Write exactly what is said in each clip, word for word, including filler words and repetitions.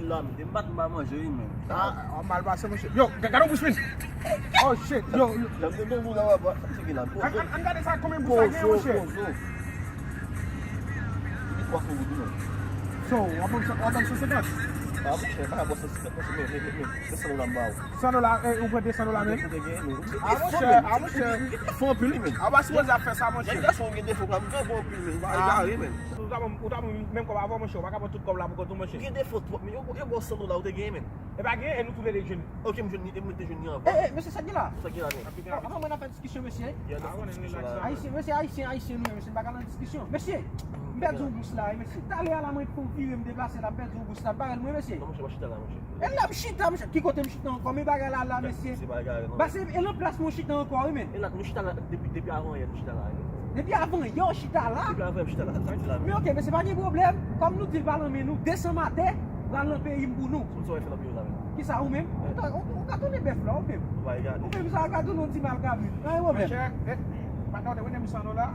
La, m te bat m pa manje, wi, men. Ah, mal pase, monchè. Yo, gade yon bous, men. Oh, shit. Yo, yo. Jan m te bon, bon, la, wè, sa ki la. Ann gade sa, konbyen bous sa gen, monchè? Li twa san goud, non. So, w ap ban m san senkant? Ah, monchè, pa bon san senkant, monchè, men, men, men, men, men, san dola m ba ou. San dola, eh, ou pran de san dola menm? Ou te gen, men. Ah, monchè, ah, monchè. Fò anpil, men. A, w pa sipoze ap fè sa, monchè. Nèg gason gen defo, pa m gen bon anpil, men. Ou pa egare, men. Ou ta ban m, ou ta ban m menm kòb avan, monchè, ou pa ka pran tout kòb la pou kont ou, monchè. Gen defo twòp, men yo, yo ba w san dola, ou te gen, men. E pa gen, e nou tou lè de jwenn. Ok, m jwenn li, e mwen te jwenn li anvan. Eh, eh, mesye, sa ki la? Sa ki la, men. Avan mwen nan fè diskisyon, mesye. Ya, nan fè diskisyon la. Ayisyen, mesye, ayisyen, ayisyen, nou, mesye, n pa ka nan diskisyon. Mesye, m pèdi yon bous la, wi, mesye. Talè a la, mwen pou vire, m deplase la, m pèdi yon bous la, m pa wè l, mwen, mesye. Non, monchè, pa chita la, monchè. E la, m chita, mesye. Ki kote m chita ankò? Men bagay la, la, mesye. Se bagay, non. Pase, e nan plas mwen chita ankò, wi, men. E la, nou chita la, depi, depi avan yè, nou chita la, wi. Depi avan yè, w chita la. Depi avan yè, m chita la, sa ki la, Men ok, mesye, pa gen pwoblèm. Kòm nou di l pa nan men nou, de san matè, pral nan peyi m pou nou. Sou sa w fè nan peyi w la, men. Kisa ou menm? Ou ta- ou- ou ka tounen bèf la, ou menm. Ou pa egare. Ou menm sa, ou ka tounen yon ti mal ka vin. Pa gen pwoblèm. Monchè, eh, patnè, w te prete m san dola.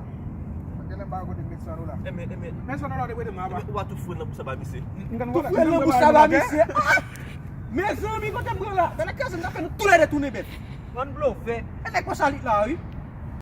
Patnè, m pa kote m met san dola. E men, e men. Men san dola w te prete m ava. Ou pa tou fre nan pou sa ba misye. M gen Tou fre nan bous sa ba misye. Ah! Mezanmi, kote m pran la? Fè nan kaze m ta fè nou tou lè de tounen bèf. Bann blofè. E nèg konsa lit la, wi.